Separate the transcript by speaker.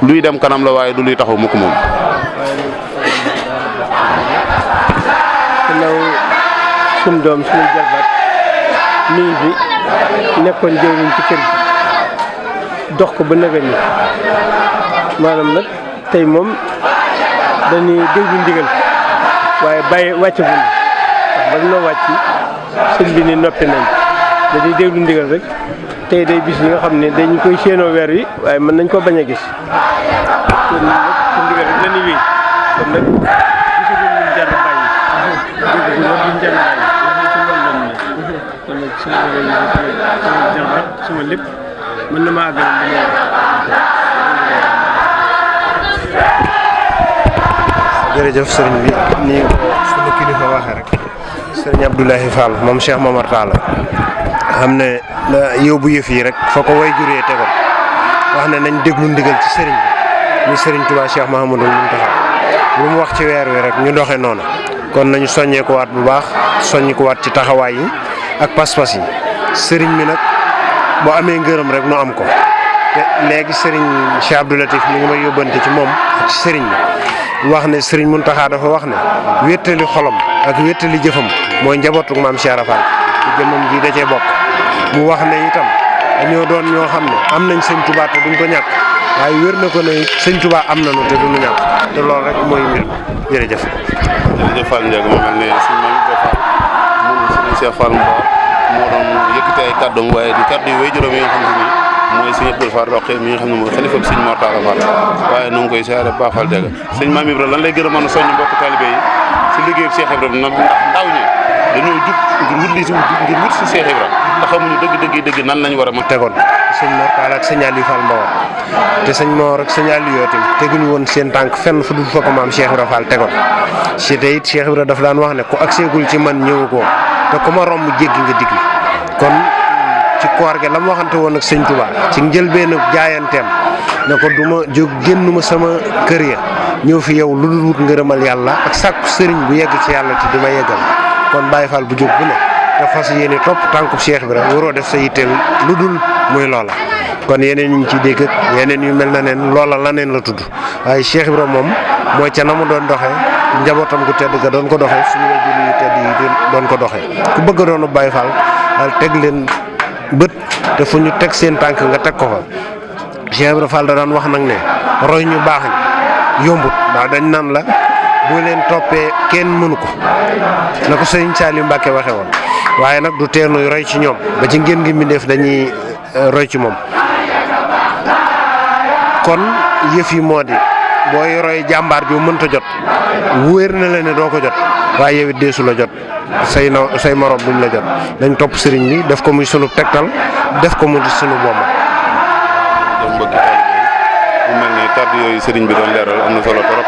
Speaker 1: luy dem kanam la waaye du luy taxaw mukk moom.
Speaker 2: gannaaw suñu doom suñu jarbaat mi ngi fi nekkoon jëwriñ ci kër gi dox ko ba nëgën ni maanaam nag tey moom dañuy déglu ndigal waaye bàyyi wàccagul ndax ba noo wàcc sëñ bi ni noppi nañ dañuy déglu ndigal rek tey day bis yi nga xam ne dañu koy séenoo weer wi waaye mën nañ koo bañ a gis kon nag ci ndigal rek la ñuy wéy kon nag gisaguñ luñ jar bàyyi dégguñ wax luñ jar bàyyi ci loolu lañ ne kon nag sama jarbaat sama lépp mën na maa àggal li may
Speaker 3: jërëjëf sëriñ bi nii ko sunu kilifa waxee rek sëriñ Abdoulahi Fall moom Cheikh Momar Talla xam ne yóbbu yëf yi rek fa ko way juree tegoon wax ne nañ déglu ndigal ci sëriñ bi muy sëriñ Touba Cheikh Mahamadou Mountakha lu mu wax ci weer wi rek ñu doxee noonu kon nañu soññee ko waat bu baax soññi ko waat ci taxawaay yi ak pas-pas yi sëriñ bi nag boo amee ngërëm rek nu am ko te léegi sëriñ Cheikh Abdou Latif mi ngi may yóbbante ci moom ak ci sëriñ bi wax ne sëriñ Mountakha dafa wax ne wéttali xolam ak wéttali jëfam mooy njabootu maam Cheikh Rafal ci jëmmam ji da cee bokk mu wax ne itam dañoo doon ñoo xam ne am nañ sëñ Touba te duñ ko ñàkk waaye wér na ko ne sëñ Touba am nañu te duñu ñàkk te loolu rek mooy mbir jërëjëf.
Speaker 1: jërëjëf Fall Ndiaye mu mel ne suñu maam Ibra Fall moom suñu Cheikh Fall Mbaor moo doon yëkkati ay kàddoom waaye di kàddu yi way juróom yi nga xam ne mooy sëñ Abdou Fall Roqe mi nga xam ne mooy xalifa bi sëñ Mor Talla Fall waaye nu ngi koy siyaare Ba Fall Ndiaye sëñ maam Ibra lan lay gën a mën a soññ mbokk talibé yi si liggéeyu Cheikh Ibra ndax ndaw ñi dañoo jug ngir wut li si ngir wut si Cheikh Ibra te xamuñu dëgg nañ lañ war a mën
Speaker 3: tegoon sëñ Mor Talla ak sëñ Aliou Fall Mbaor te sëñ Mor ak sëñ Aliou yootim teguñu woon seen tànk fenn fu dul fa ko maam Cheikh Ibra Fall tegoon si te it Cheikh Ibra daf daan wax ne ku agseegul ci man ñëwu ko te ku ma romb jéggi nga digli kon ci koor gi la mu waxante woon ak sëñ Touba ci njëlbéenu jaayanteem ne ko du ma jóg génnuma sama kër ya ñëw fi yow lu dul wut ngërëmal yàlla ak sàkku sëriñ bu yegg ci yàlla te di ma yeggal kon Baye Fall bu jóg bu ne te fas yéene topp tànku Cheikh Ibra waroo def sa yitteel lu dul muy loola kon yeneen ñu ngi ciy dégg ak yeneen yu mel na neen loola la neen la tudd waaye Cheikh Ibra moom mooy ca na mu doon doxee njabootam gu tedd ga doon ko doxee suñu wajur yu tedd yi doon ko doxee ku bëgg doonu Baye Fall daal teg leen bët te fu ñu teg seen tànk nga teg ko fa Cheikh Ibra Fall da daan wax nag ne roy ñu baax ñi yombut ndax dañ naan la boo leen toppee kenn mënu ko na ko sëñ Saliou Mbacke waxe woon waaye nag du teenuy roy ci ñoom ba ci ngeen ngi mbindeef dañuy roy ci moom kon yëf yi moo di booy roy jàmbaar bi mënta jot wéer na la ne doo ko jot waaye yow it deesu la jot say morom duñ la jot dañ topp sëriñ bi def ko muy sunu tegtal def ko mu di sunu bomba.
Speaker 1: jërëjëf mbokki taalibe yi mu mel ne kàddu yooyu sëriñ bi doon leeral am na solo trop.